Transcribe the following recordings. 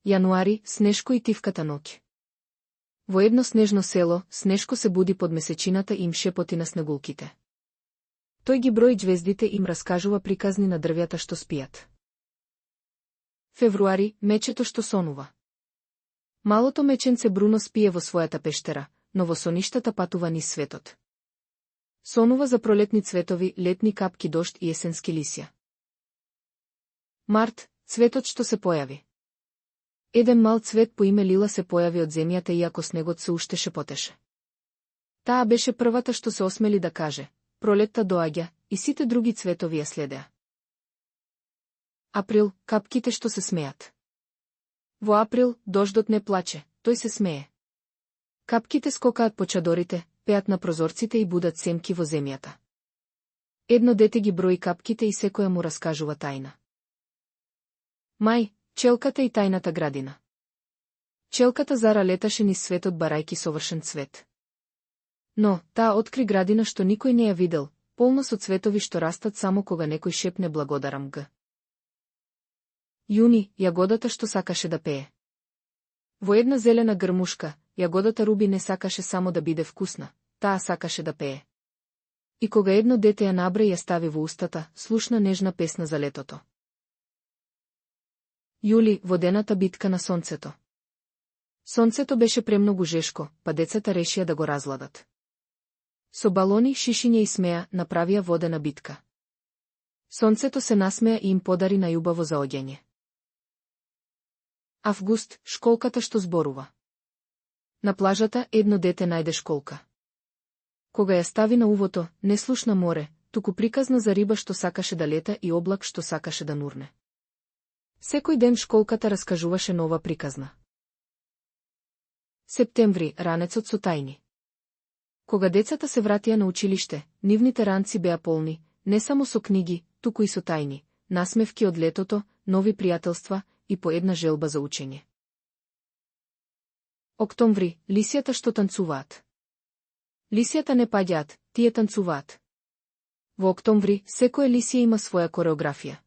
Јануари, Снешко и тивката ноќ. Во едно снежно село, Снешко се буди под месечината и им шепоти на снегулките. Тој ги брои џвездите и им раскажува приказни на дрвјата што спијат. Февруари, Мечето што сонува. Малото меченце Бруно спие во својата пештера, но во соништата патува низ светот. Сонува за пролетни цветови, летни капки дожд и есенски лисја. Март, цветот што се појави. Еден мал цвет по име Лила се појави од земјата иако снегот се уште шепотеше. Таа беше првата што се осмели да каже: пролетта доаѓа, и сите други цветови ја следеа. Април, капките што се смеат. Во април, дождот не плаче, тој се смее. Капките скокаат по чадорите, пеат на прозорците и будат семки во земјата. Едно дете ги брои капките и секоја му раскажува тајна. Мај, челката и тајната градина. Челката Зара леташе низ светот барајки совршен цвет. Но, таа откри градина што никој не ја видел, полна со цветови што растат само кога некој шепне благодарам г. Јуни, јагодата што сакаше да пее. Во една зелена грмушка, јагодата Руби не сакаше само да биде вкусна, таа сакаше да пее. И кога едно дете ја набре и ја стави во устата, слушна нежна песна за летото. Јули, водената битка на сонцето. Сонцето беше премногу жешко, па децата решија да го разладат. Со балони, шишиња и смеа, направија водена битка. Сонцето се насмеа и им подари најубаво заоѓање. Август, школката што зборува. На плажата едно дете најде школка. Кога ја стави на увото, не слушна море, туку приказна за риба што сакаше да лета и облак што сакаше да нурне. Секој ден школката раскажуваше нова приказна. Септември, ранецот со тајни. Кога децата се вратија на училиште, нивните ранци беа полни, не само со книги, туку и со тајни, насмевки од летото, нови пријателства и по една желба за учење. Октомври, лисјата што танцуваат. Лисјата не паѓаат, тие танцуваат. Во октомври, секоја лисија има своја кореографија.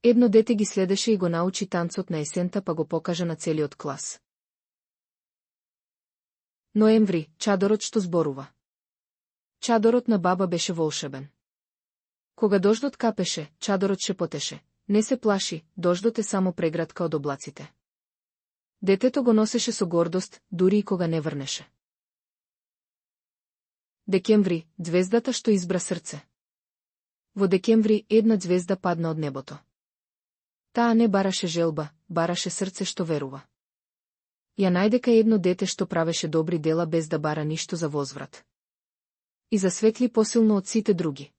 Едно дете ги следеше и го научи танцот на есента па го покажа на целиот клас. Ноември, чадорот што зборува. Чадорот на баба беше волшебен. Кога дождот капеше, чадорот шепотеше: не се плаши, дождот е само преградка од облаците. Детето го носеше со гордост, дури и кога не врнеше. Декември, ѕвездата што избра срце. Во декември една ѕвезда падна од небото. Таа не бараше желба, бараше срце што верува. Ја најде кај едно дете што правеше добри дела без да бара ништо за возврат. И засветли посилно од сите други.